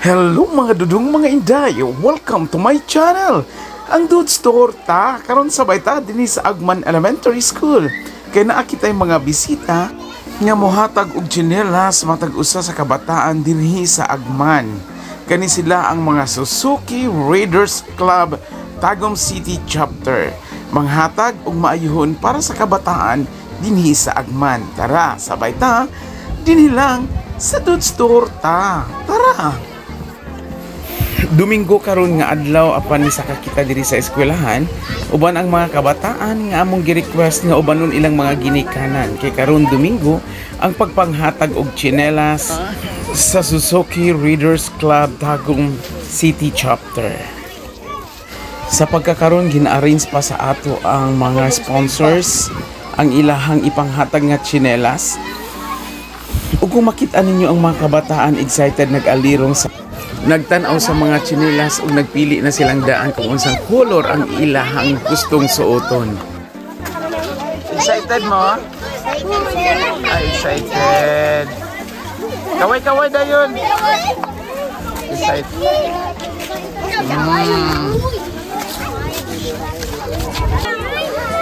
Hello, mga dudong, mga inday! Welcome to my channel! Ang Dudes Torta! Karon sabay ta dinhi sa Agman Elementary School. Kay naa kitay mga bisita nga mohatag og tsinelas matag usa sa kabataan dinhi sa Agman. Kani sila ang mga Suzuki Raiders Club Tagum City Chapter. Manghatag og maayuhon para sa kabataan dinhi sa Agman. Tara, sabay ta dinhi lang sa Dudes Torta. Tara! Domingo karon nga adlaw, apan ni saka kita diri sa eskwelahan uban ang mga kabataan nga among gi-request nga ubanon ilang mga ginikanan kay karon Domingo ang pagpanghatag og tsinelas sa Suzuki Readers Club Tagum City Chapter. Sa pagkakaron, gina-arrange pa sa ato ang mga sponsors ang ilahang ipanghatag nga tsinelas. Ug kung makita ninyo ang mga kabataan, excited, nag-alirong sa nagtan-aw sa mga tsinelas ug nagpili na silang daan kung unsang color ang ilahang gustong suoton. Excited mo? Ay, excited. Kaway-kaway dayon. Excited.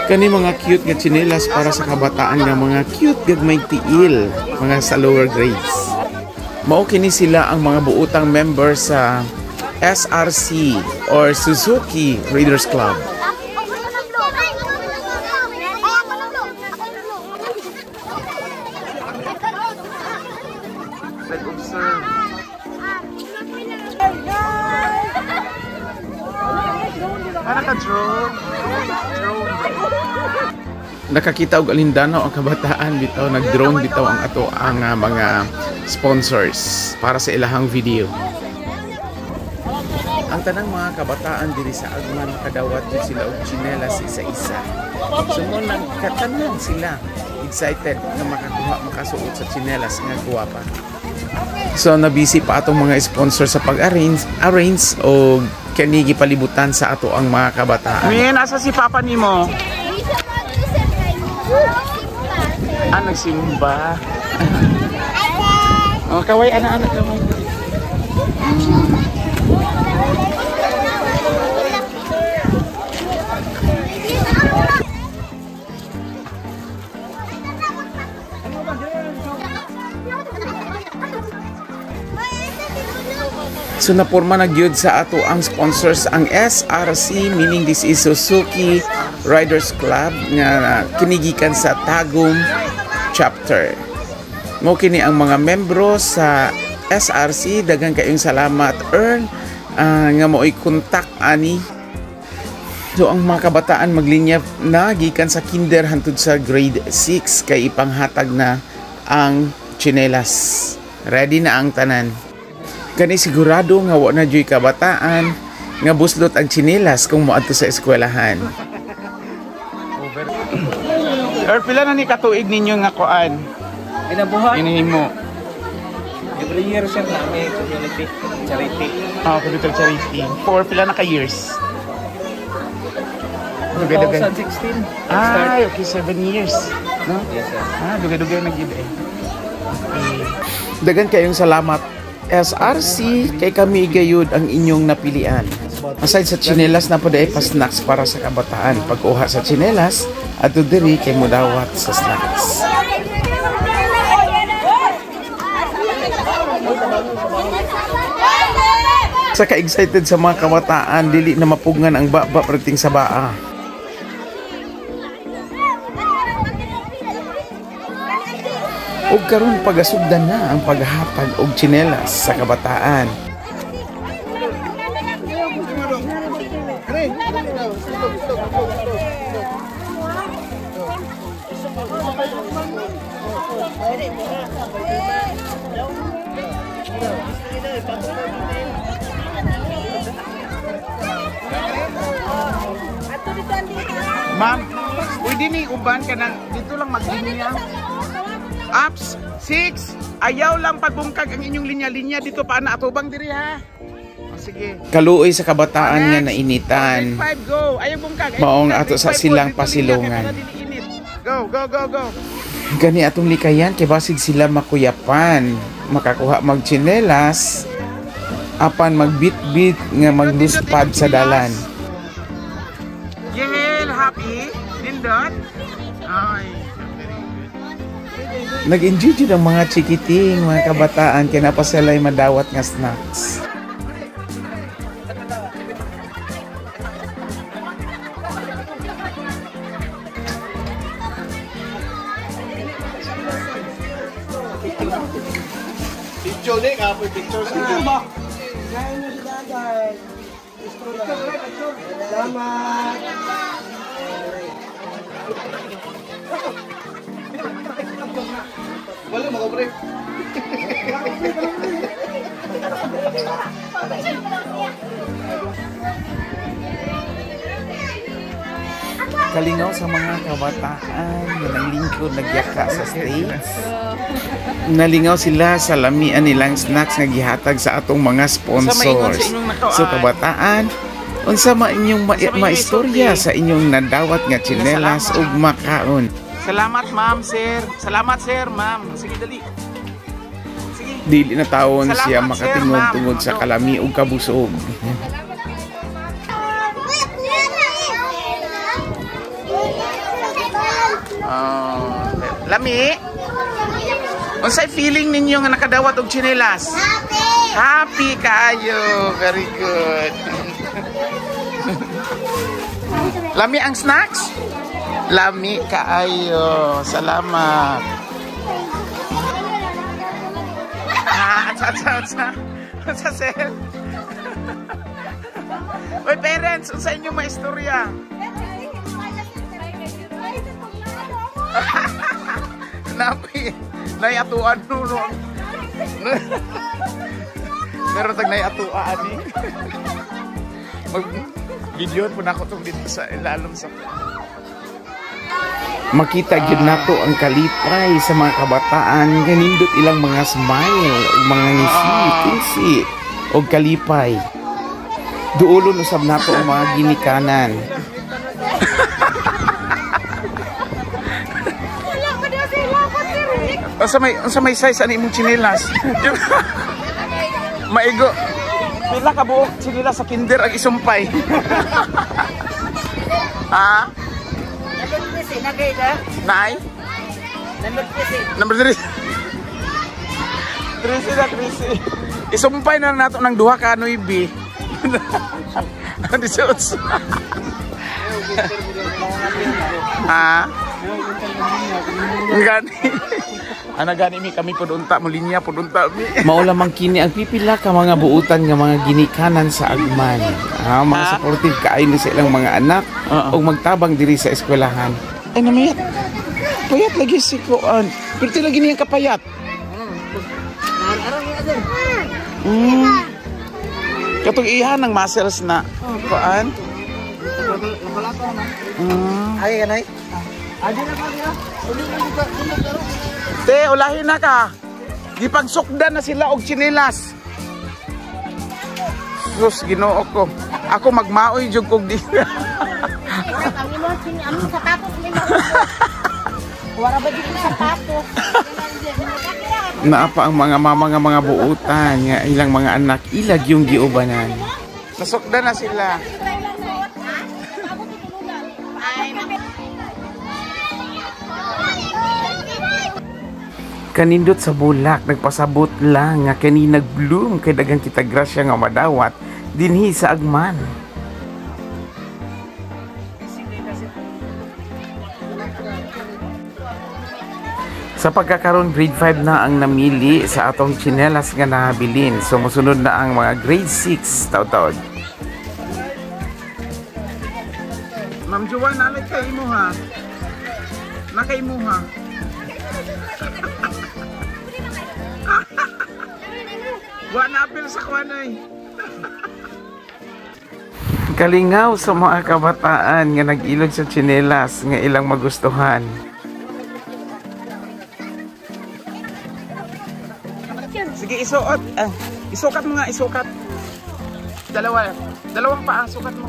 Kani mga cute nga tsinelas para sa kabataan nga mga cute gagmay tiil, mga sa lower grades. Mao kini sila ang mga buotang member sa SRC or Suzuki Raiders Club. Nag-observe. Ah, naka-drone. Drone. Nakakita og alindano ang kabataan bitaw, nag-drone bitaw ang ato ang mga sponsors para sa ilahang video. Ang tanang mga kabataan diri sa Agman makadawat jud sila og tsinelas isa-isa. So mo nang katanan sila excited nga makakuha, makasuot sa tsinelas nga guwapa. So nabisi pa atong mga sponsor sa pag-arrange arrange og kani gipalibutan sa ato ang mga kabataan. Min, asa si papa nimo? Ah, nagsimba. Oh, kaway ana ana kaway. So naporma na gyud sa ato ang sponsors ang SRC, meaning this is Suzuki Riders Club nga kinigikan sa Tagum Chapter. Mo kini ang mga membro sa SRC, daghang kayong salamat Earl nga mo'y kontak ani. So ang mga kabataan maglinya na gikan sa kinder hantud sa grade 6 kay ipanghatag na ang tsinelas. Ready na ang tanan. Kani sigurado nga wa na juy kabataan nga buslot ang tsinelas kung moadto sa eskwelahan. Or pila na ni katuig ninyo nga kuan? Ginabuhat. Inihimo. Every year sir na may community charity. Ah, community charity. For pila na ka years? Dugay-dugay. 2016. Ay, okay, 7 years. No? Yes sir. Ah, dugay-dugay na gid eh. Okay. Dagan kayong salamat SRC kay kami gayud ang inyong napilian. Aside sa tsinelas na pud ay pa snacks para sa kabataan. Pag-uha sa tsinelas adto diri kay modawat sa snacks. Sa ka-excited sa mga kabataan, dili na mapugngan ang baba pagdating sa baa. Ug karon pagasugdan na ang paghatag og tsinelas sa kabataan. Ma'am, pwede ni uban ka nang dito lang maglinya. Ups, 6, ayaw lang pagbungkag ang inyong linya-linya dito pa na atubang diri ha. O, sige. Kaluoy sa kabataan nga nainitan. 5, go. Ayaw bungkag. Maong ato sa silang pasilungan. Go, go, go, go. Gani atong likayan kay basig sila makuyapan, makakuha magtsinelas. Apan magbitbit nga magluspad sa dalan. Yehel, happy? Nindot? Ay, very good. Nag-enjoy jud ang mga chikiting, mga kabataan, kaya na pa sila'y madawat nga snacks. Picture ni, kapoy picture sa. Salamat. Wala mga pre. Kalingaw sa mga kabataan nga naglingkod nagyaka sa States. Nalingaw sila sa lamian nilang snacks nga gihatag sa atong mga sponsors. So kabataan, unsa ma inyong maistorya sa inyong nadawat nga tsinelas ug makaon? Salamat, ma'am, sir. Salamat, sir, ma'am. Sige, dali. Sige. Dili na tawon Salamat, siya sir, makatingog ma'am. tungod sa kalami ug kabusog. Oh, lami. Unsay feeling ninyo nga nakadawat og tsinelas? Happy! Happy kaayo. Very good. Lami ang snacks? Lami kaayo. Salamat. Ah, atsa, atsa, atsa. Atsa, sir. Uy, parents, unsa inyong maistorya? Napi, naiatuan no, no. Meron tag naiatuan ni. Mag video po na ako tong dito sa ilalom sa. Makita gyud nato ang kalipay sa mga kabataan nga nindot ilang mga smile ug mga ngisi, tingsi og kalipay. Duolon usab nato ang mga ginikanan. Unsa may size ani imong tsinelas? Maigo. Pila ka buok tsinelas sa kinder ang isumpay? Ha? Nay? Number 3. 3 na 3. Isumpay na lang nato ng duha ka 9. 18. Ha? Gani. Ana gani mi kami pud unta mo linya pud unta mi. Mao lamang kini ang pipila ka mga buutan nga mga ginikanan sa Agman. Ah, mga supportive kaayo ni sa ilang mga anak Oo. ug magtabang diri sa eskwelahan. Ay namayat. Payat lagi si Kuan. Pero ti lagi niyang kapayat. Katong iha ng muscles na. Kuan. Ay, kanay. Te, ulahin na ka. Gipagsukdan na sila og tsinelas. Sus, Ginoo ko. Ako magmaoy jud kog di. Ang imong ang sapatos ni mo. Wala ba dito sapatos? Naa pa ang mga mama nga mga buutan nga ilang mga anak ilag yung giubanan. Nasukdan na sila. Kanindot sa bulak, nagpasabot lang nga kani nag-bloom kay daghang kita grasya nga madawat dinhi sa Agman. Sa pagkakaroon, grade 5 na ang namili sa atong tsinelas nga nahabilin. So mosunod na ang mga grade 6 taud-taud. Ma'am Juan, nalay kay imo ha. Nakay imo ha. Wa na apil sa kuan ay. Kalingaw sa mga kabataan nga nag-ilog sa tsinelas nga ilang magustuhan. Sige, isuot. Ah, isukat mo nga, isukat. Dalawa. Dalawang paa, sukat mo.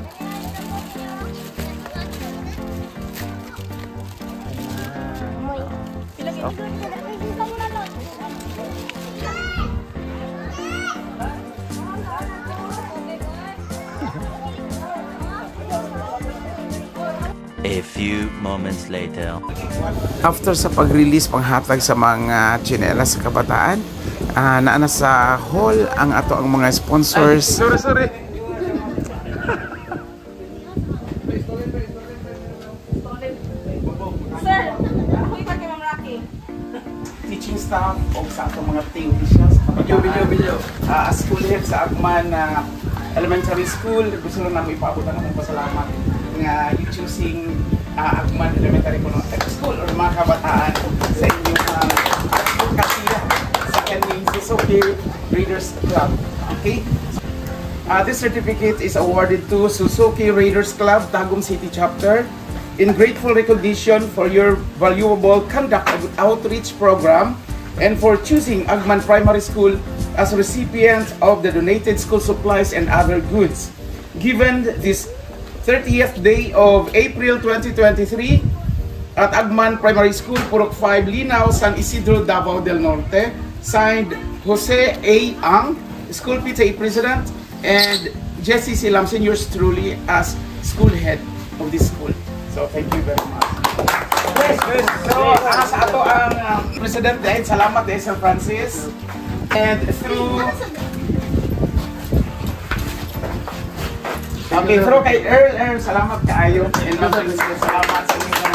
A few moments later. After sa pag-release, panghatag sa mga tsinelas sa kabataan, naa na sa hall ang ato ang mga sponsors. Sorry, sorry. Sir, ako ikaw kay Ma'am Rocky. Teaching staff o sa atong mga team officials. Video, video, video. As school head sa Agman na Elementary School, gusto lang namin ipaabot ang among pasalamat nga you choosing Agman Elementary kuno School or mga kabataan sa inyong advocacy sa kaning Suzuki Raiders Club. Okay? This certificate is awarded to Suzuki Raiders Club, Tagum City Chapter, in grateful recognition for your valuable conduct of outreach program and for choosing Agman Primary School as recipient of the donated school supplies and other goods. Given this 30th day of April 2023 at Agman Primary School, Purok 5, Linao, San Isidro, Davao del Norte. Signed, Jose A. Ang, School PTA President, and Jesse Silamsen, yours truly, as school head of this school. So, thank you very much. So, sa ato ang President dahil salamat dahil Sir Francis. And through Okay, through kay Earl, Earl, salamat kaayo. And Ma'am Princess, salamat sa inyong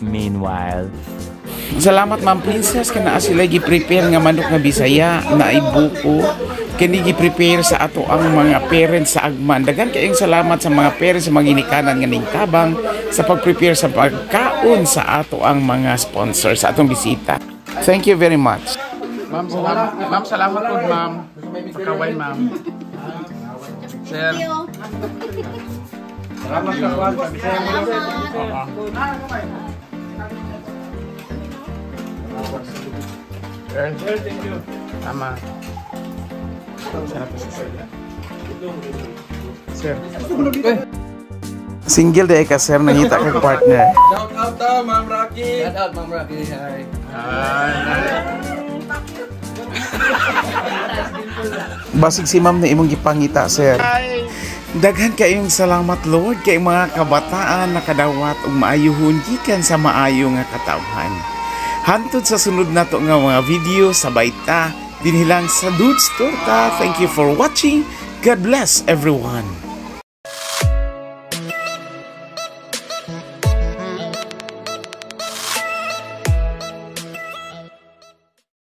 Meanwhile. Salamat, Ma'am Princess, kay naa sila gi-prepare nga manok nga Bisaya na buko kini gi-prepare sa ato ang mga parents sa Agman. Daghan kayong salamat sa mga parents, sa mga ginikanan nga ning tabang sa pag-prepare sa pagkaon sa ato ang mga sponsors sa atong bisita. Thank you very much. Ma'am, salamat. Ma'am, salamat po, ma'am. Pakaway, ma'am. Sir. Salamat sa kwan. Salamat. Earl, thank you. Tama. Sana po si sir. Sir. Single day ka, sir, nangita kag partner. Shout out to Ma'am Rocky. Shout out, Ma'am Rocky. Hi. Basig si ma'am na imong gipangita, sir. Daghan kayong salamat, Lord, kay mga kabataan nakadawat og maayuhon gikan sa maayo nga katawhan. Hantod sa sunod nato nga mga video, sabay ta dinhi lang sa Dudes Torta. Thank you for watching. God bless everyone.